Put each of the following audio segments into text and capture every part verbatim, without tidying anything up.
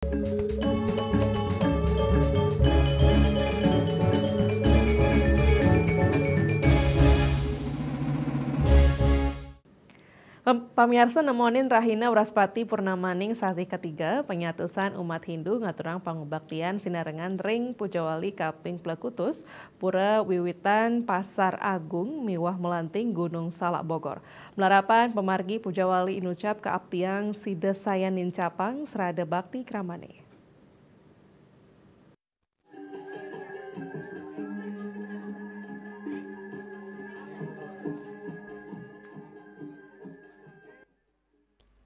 Pam-, pamiarsa, nemonin rahina Wraspati Purnamaning sasih katiga, panyatusan umat Hindu ngaturang pangubaktian sinarengan ring Pujawali kaping plekutus, Pura Wiwitan Pasar Agung miwah Melanting Gunung Salak Bogor. Malarapan pamargi Pujawali inucap kaaptiang sida sayan nincapang srada bakti kramane.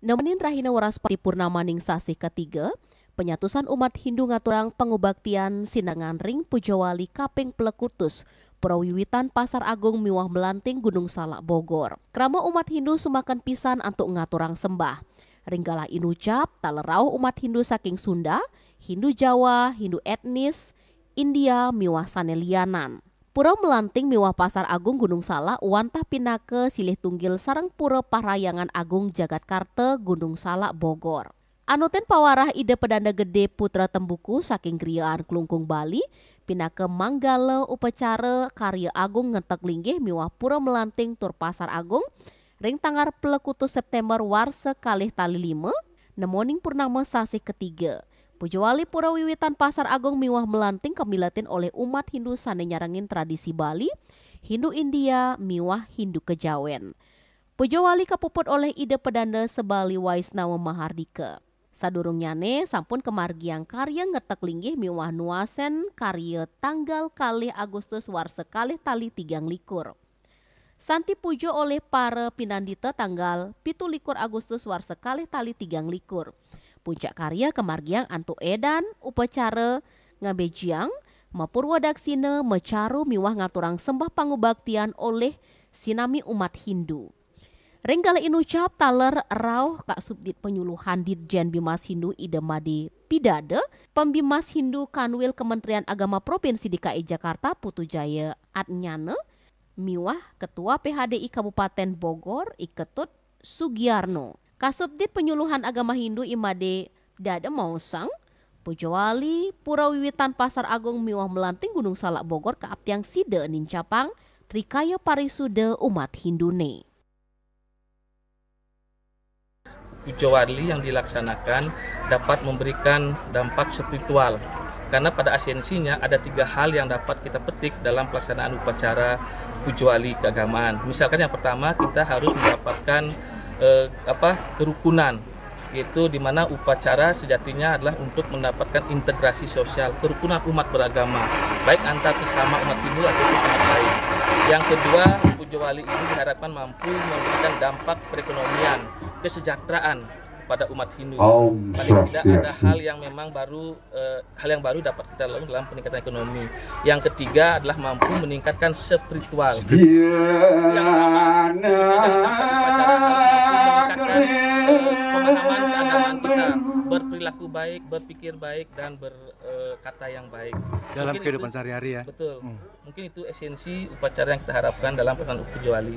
Nemonin rahina Wraspati Purnamaning sasih katiga, panyatusan umat Hindu ngaturang pangubaktian sinarengan ring Pujawali kaping plekutus, Pura Wiwitan Pasar Agung miwah Melanting Gunung Salak Bogor. Krama umat Hindu sumaken pisan antuk ngaturang sembah. Ring galah inucap, taler rauh umat Hindu saking Sunda, Hindu Jawa, Hindu etnis, India, miwah sane lianan. Pura Melanting miwah Pasar Agung Gunung Salak wantah pinaka silih tunggil sareng Pura Parhyangan Agung Jagatkarta Gunung Salak Bogor. Anutin pawarah Ida Pedanda Gede Putra Tembuku saking Griya Klungkung Bali, pinaka manggala upacara karya agung ngentek linggih miwah Pura Melanting tur Pasar Agung, ring tanggal plekutus September warsa kalih tali lima, nemoning purnama sasih ketiga. Pujawali Pura Wiwitan Pasar Agung miwah Melanting kamiletin olih umat Hindu sane nyarengin tradisi Bali, Hindu India, miwah Hindu Kejawen. Pujawali kapuput olih Ida Pedanda Sebali Waisnawa Mahardika. Sadurungnyane sampun kamargiang karya ngetek linggih miwah nuasen karya tanggal kalih Agustus warsa kalih tali tigang likur. Santi puja olih para pinandita tanggal pitu likur Agustus warsa kalih tali tigang likur. Puncak karya kamargiang antuk edan upacara ngabejiang, mapurwa daksina, macaru miwah ngaturang sembah pangubaktian olih sinami umat Hindu. Ring galah inucap taler rauh Kak Subdit Penyuluhan Ditjen Bimas Hindu Ida Made Pidada, Pembimas Hindu Kanwil Kementerian Agama Provinsi D K I Jakarta Putu Jaya Atnyana, miwah Ketua P H D I Kabupaten Bogor I Ketut Sugiarno. Kasubdit Penyuluhan Agama Hindu I Made Dada maosang, Pujawali Pura Wiwitan Pasar Agung miwah Melanting Gunung Salak Bogor kaaptiang sida nincapang trikaya parisuda umat Hindune. Pujawali yang dilaksanakan dapat memberikan dampak spiritual. Karena pada esensinya ada tiga hal yang dapat kita petik dalam pelaksanaan upacara pujawali keagamaan. Misalkan yang pertama, kita harus mendapatkan, eh, apa, kerukunan, yaitu di mana upacara sejatinya adalah untuk mendapatkan integrasi sosial, kerukunan umat beragama, baik antar sesama umat Hindu ataupun umat lain. Yang kedua, pujawali ini diharapkan mampu memberikan dampak perekonomian, kesejahteraan pada umat Hindu. Paling tidak ada hal yang memang baru, eh, hal yang baru dapat kita lakukan dalam peningkatan ekonomi. Yang ketiga adalah mampu meningkatkan spiritual. Yang pertama, sesungguhnya dalam sampai upacara harus mampu meningkatkan, eh, pemahaman keagamaan kita, berperilaku baik, berpikir baik, dan ber-, eh, kata yang baik. Dalam kehidupan sehari-hari, ya. Betul. Hmm. Mungkin itu esensi upacara yang kita harapkan dalam pelaksanaan Pujawali.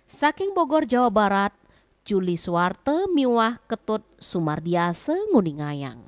Saking Bogor, Jawa Barat, Juli Suwarte miwah Ketut Sumardiasa nguningayang.